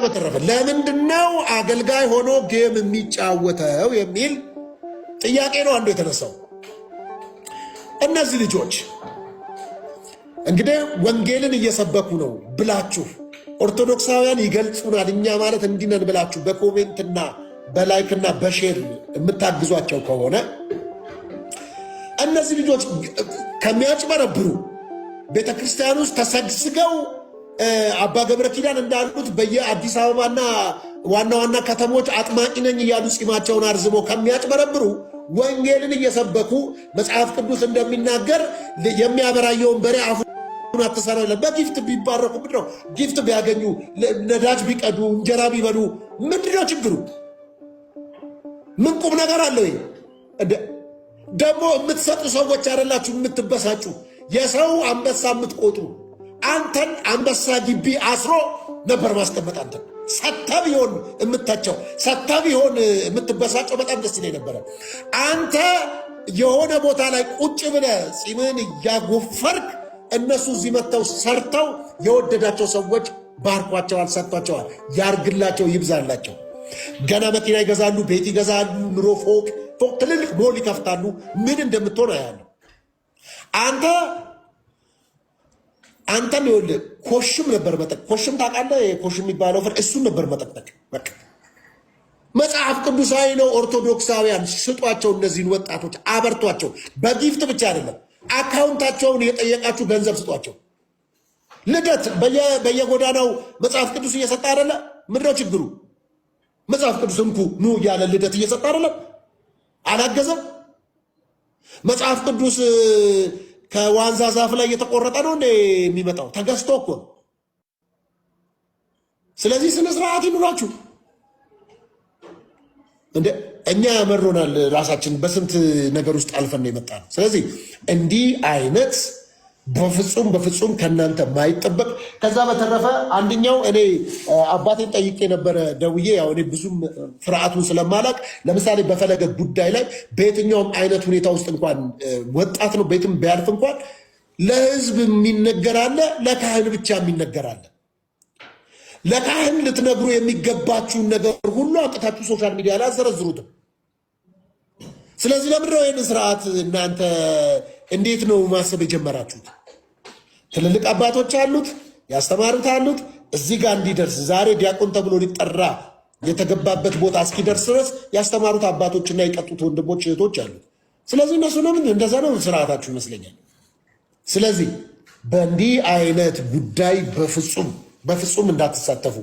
በተረፈ ለምንድነው አገልጋይ ሆኖ game የሚጫወተው የሚል ጥያቄ ነው አንዱ የተነሳው። እነዚህ ልጆች እንግዲህ ወንጌልን እየሰበኩ ነው ብላችሁ፣ ኦርቶዶክሳውያን ይገልጹናል እኛ ማለት እንዲነን ብላችሁ በ comment ና በ like ና በ share የምታግዟቸው ከሆነ፣ እነዚህ ልጆች ከሚያጭበረብሩ፣ ቤተ ክርስቲያን ውስጥ ተሰግስገው አባ ገብረ ኪዳን እንዳሉት በየአዲስ አበባና ዋና ዋና ከተሞች አጥማቂ ነኝ እያሉ ጺማቸውን አርዝሞ ከሚያጭበረብሩ፣ ወንጌልን እየሰበኩ፣ መጽሐፍ ቅዱስ እንደሚናገር የሚያበራየውን በሬ አፉን አትሰረው። በ gift ቢባረኩ ምንድነው? Gift ቢያገኙ፣ ነዳጅ ቢቀዱ፣ እንጀራ ቢበሉ ምንድነው ችግሩ? ምን ቁም ነገር አለው? ደግሞ የምትሰጡ ሰዎች አይደላችሁ የምትበሳጩ፣ የሰው አንበሳ የምትቆጥሩ። አንተን አንበሳ ግቢ አስሮ ነበር ማስቀመጥ። አንተን ሰታ ቢሆን የምታቸው፣ ሰታ ቢሆን የምትበሳጨው በጣም ደስ ይለኝ ነበረ። አንተ የሆነ ቦታ ላይ ቁጭ ብለህ ጺምን እያጎፈርክ፣ እነሱ እዚህ መጥተው ሰርተው የወደዳቸው ሰዎች ባርኳቸዋል፣ ሰጥቷቸዋል። ያርግላቸው፣ ይብዛላቸው። ገና መኪና ይገዛሉ፣ ቤት ይገዛሉ፣ ኑሮ ፎቅ ፎቅ፣ ትልልቅ ሞል ይከፍታሉ። ምን እንደምትሆን አያለሁ። አንተም ይኸውልህ ኮሽም ነበር መጠቅ፣ ኮሽም ታውቃለህ? ኮሽም የሚባለው ፍሬ እሱን ነበር መጠቅጠቅ። በቃ መጽሐፍ ቅዱሳዊ ነው። ኦርቶዶክሳውያን ስጧቸው፣ እነዚህን ወጣቶች አበርቷቸው። በ gift ብቻ አይደለም፣ account ኣቸውን እየጠየቃችሁ ገንዘብ ስጧቸው። ልደት በየጎዳናው መጽሐፍ ቅዱስ እየሰጠ አይደለ? ምንድነው ችግሩ? መጽሐፍ ቅዱስ እንኩ ኑ እያለ ልደት እየሰጠ አይደለም? አላገዘም? መጽሐፍ ቅዱስ ከዋንዛ ዛፍ ላይ እየተቆረጠ ነው እንደ የሚመጣው? ተገዝቶ እኮ ነው። ስለዚህ ስነ ስርዓት ይኑራችሁ። እንደ እኛ ያመሮናል፣ ራሳችን በስንት ነገር ውስጥ አልፈን ነው የመጣ ነው። ስለዚህ እንዲህ አይነት በፍጹም በፍጹም ከእናንተ ማይጠበቅ። ከዛ በተረፈ አንደኛው እኔ አባቴን ጠይቄ ነበረ ደውዬ። ያው እኔ ብዙም ፍርሃቱን ስለማላቅ፣ ለምሳሌ በፈለገ ጉዳይ ላይ በየትኛውም አይነት ሁኔታ ውስጥ እንኳን ወጣት ነው፣ ቤትም ቢያልፍ እንኳን ለህዝብ የሚነገር አለ፣ ለካህን ብቻ የሚነገር አለ። ለካህን ልትነግሩ የሚገባችሁን ነገር ሁሉ አምጥታችሁ social media ላይ አዘረዝሩትም። ስለዚህ ለምንድነው ይህን ስርዓት እናንተ እንዴት ነው ማሰብ የጀመራችሁት? ትልልቅ አባቶች አሉት፣ ያስተማሩት አሉት። እዚህ ጋር እንዲደርስ፣ ዛሬ ዲያቆን ተብሎ ሊጠራ የተገባበት ቦታ እስኪደርስ ድረስ ያስተማሩት አባቶችና የቀጡት ወንድሞች እህቶች አሉት። ስለዚህ እነሱ ነው እንደዛ ነው ስርዓታችሁ ይመስለኛል። ስለዚህ በእንዲህ አይነት ጉዳይ በፍጹም በፍጹም እንዳትሳተፉ።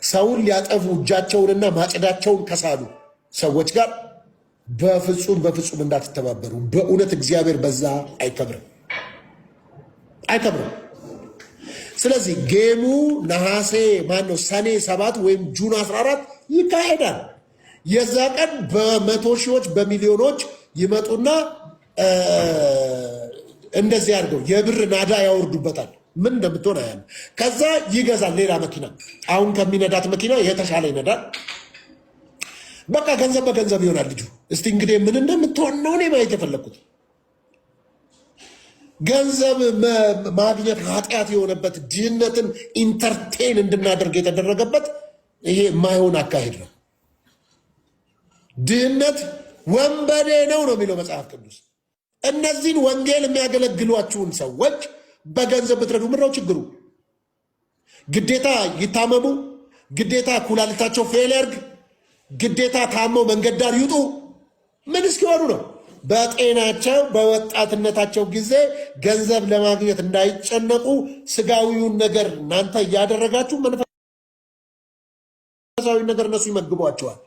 ሰውን ሊያጠፉ እጃቸውንና ማጭዳቸውን ከሳሉ ሰዎች ጋር በፍጹም በፍጹም እንዳትተባበሩ። በእውነት እግዚአብሔር በዛ አይከብርም፣ አይከብርም። ስለዚህ game ኡ ነሐሴ ማነው ሰኔ 7 ወይም June 14 ይካሄዳል። የዛ ቀን በመቶ ሺዎች በሚሊዮኖች ይመጡና እንደዚህ አድርገው የብር ናዳ ያወርዱበታል። ምን እንደምትሆን አያለሁ። ከዛ ይገዛል ሌላ መኪና፣ አሁን ከሚነዳት መኪና የተሻለ ይነዳል። በቃ ገንዘብ በገንዘብ ይሆናል ልጁ። እስቲ እንግዲህ ምን እንደምትሆን ነው እኔ ማየት የፈለግኩት። ገንዘብ ማግኘት ኃጢአት የሆነበት፣ ድህነትን entertain እንድናደርግ የተደረገበት ይሄ የማይሆን አካሄድ ነው። ድህነት ወንበዴ ነው ነው የሚለው መጽሐፍ ቅዱስ። እነዚህን ወንጌል የሚያገለግሏችሁን ሰዎች በገንዘብ ብትረዱ ምንድነው ችግሩ? ግዴታ ይታመሙ? ግዴታ ኩላሊታቸው fail ያርግ? ግዴታ ታመው መንገድ ዳር ይውጡ? ምን እስኪሆኑ ነው? በጤናቸው በወጣትነታቸው ጊዜ ገንዘብ ለማግኘት እንዳይጨነቁ ስጋዊውን ነገር እናንተ እያደረጋችሁ መንፈሳዊ ነገር እነሱ ይመግቧቸዋል።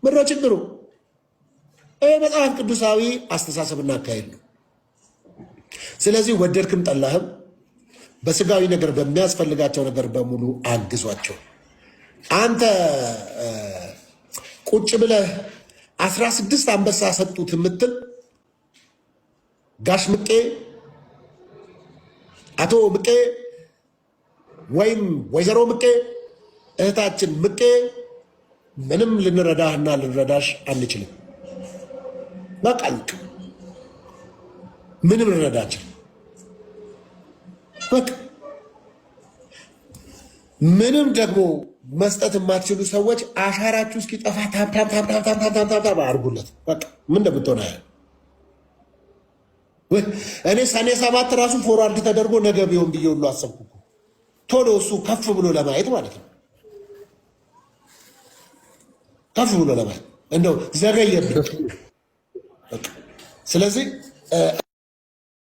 ምንድነው ችግሩ? ይህ መጽሐፍ ቅዱሳዊ አስተሳሰብና አካሄድ ነው። ስለዚህ ወደድክም ጠላህም በስጋዊ ነገር በሚያስፈልጋቸው ነገር በሙሉ አግዟቸው። አንተ ቁጭ ብለህ 16 አንበሳ ሰጡት የምትል ጋሽ ምቄ፣ አቶ ምቄ ወይም ወይዘሮ ምቄ፣ እህታችን ምቄ፣ ምንም ልንረዳህና ልንረዳሽ አንችልም። በቃ ምንም ልንረዳችን በቃ። ምንም ደግሞ መስጠት የማትችሉ ሰዎች አሻራችሁ እስኪጠፋ tap tap tap tap tap tap tap አድርጉለት። በቃ ምን እንደምትሆነ ያህል እኔ ሰኔ 7 ራሱ forward ተደርጎ ነገ ቢሆን ብዬ ሁሉ አሰብኩ እኮ፣ ቶሎ እሱ ከፍ ብሎ ለማየት ማለት ነው። ከፍ ብሎ ለማየት እንደው ዘገየብኝ። ስለዚህ